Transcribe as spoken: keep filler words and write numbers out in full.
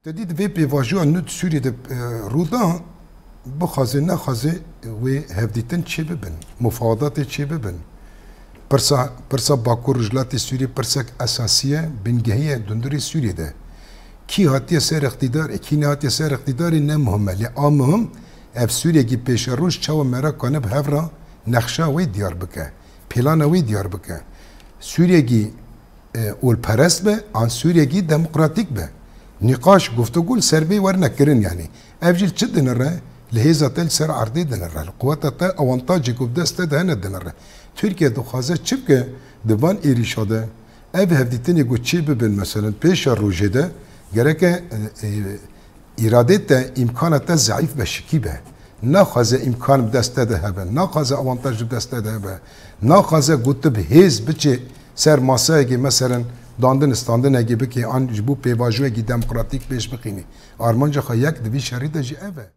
Te dî di vê pêvajoya nû di Sûriyê de, e, rû da, bixwaze nexwaze wê hevdîtin çê bibin, mufawadatê çê bibin. Pirsa, pirsa Bakur Rojhilatê Sûriyê pirsek esasî ye, bingehî ye dundurê Sûriyê de. Kî hatiye ser îqtîdarê, kî nehatiye ser îqtîdarê ne muhim e. Lê a muhim, ev Sûriyekî pêşeroj çawa me re kane bi hev re nexşa wê diyar bike, plana wê diyar bike. Sûriyekî e, olperest be, an Sûriyekî demokratîk be. Nîqaş, guftugû li ser vê werine kirin, yanî. Ev jî li çi dinire? Li hêza te li ser erdê dinire. Li quweta te, awantajê ku bi dest te de hene dinire. Tirkiye dixwaze çi bike di van êrîşa de? Ev hevdîtinê ku çê bibin, meselen, pêşa rojê de, gereke, e, e, îradê te, îmkana te zeîf be, şikî be. Naxwaze îmkan bi dest te de hebe, naxwaze awantaj bi dest te de hebe, naxwaze ku tu bi hêz biçê ser masayekê, meselen, dandin standinekê bikê, an ji bo pêvajoyekî demokratîk pêş bixînî. Armanca xwe yek di vî şerî de jî ev e.